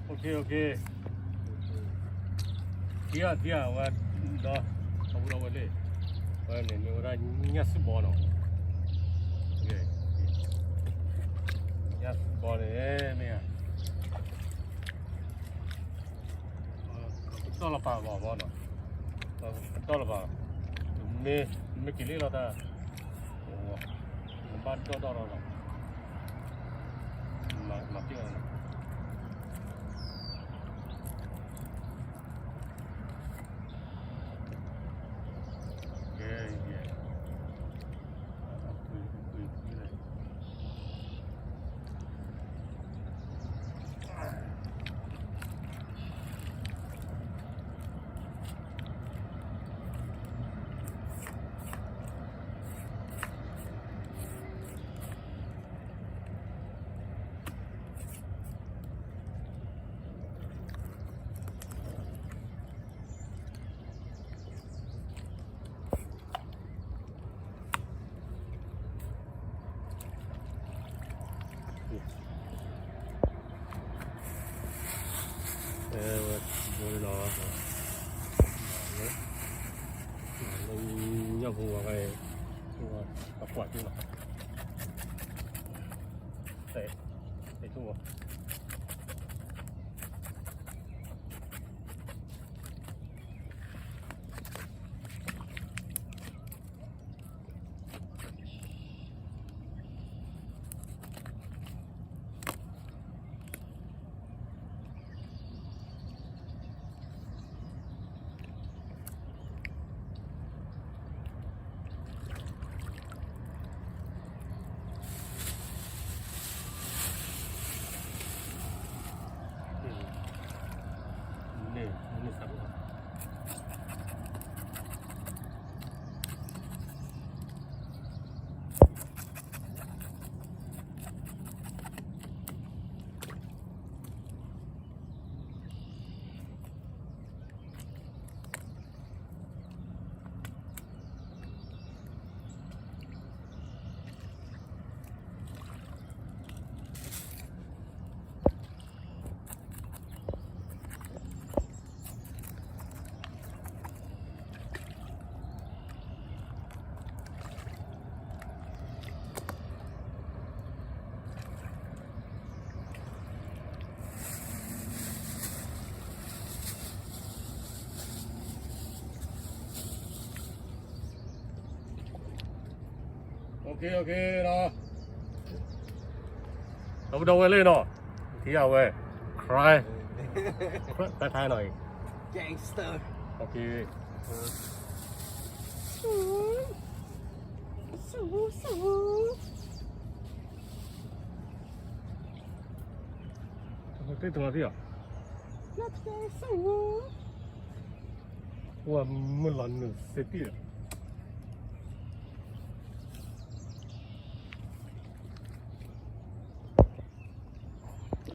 Okay, okay. ထံၣ်ဧါ, ထံၣ်ဧါ, ဝဲဒီး အဝဲဒီးဝဲလံ, ဝဲန့ၣ်မ့ၢ်ဝဲဒၣ်ညၣ်စူၣ်ဘီနီၤ, ညၣ်စူၣ်ဘီန့ၣ်မ့ၢ်ဧါ, ပတီၢ်လီၤပာ်ဂီၤဘီနီၤ, ပတီၢ်လီၤပာ်, မ့ၢ်, မ့ၢ်က့ၤလံလီၤတၢ်, နဘၣ်ဒီၣ်ဒီၣ်ဒီးလီၤ, မၤတ့ၢ်အီၤနီၤ. Ê, wɛ, boli lɔ, lɔ, nyɔk hu wa kai, wa, ka kwa tu lɔ. Tê, tê tu wa. Okay, okay နီၤ, ဒီပုၢ်ဒီဝဲၢ်လံနီၤ, ထံၣ်အဝဲ cry, cry တၢ်ခါနီၤအံၤ, gangster, okay, ဆူၣ်, ဆူၣ်, ဆူၣ်, တၢ်မၤသံၣ်အီၤ, ဝဲမုၢ်လီၤနုာ်စ့တံၢ်လီၤ.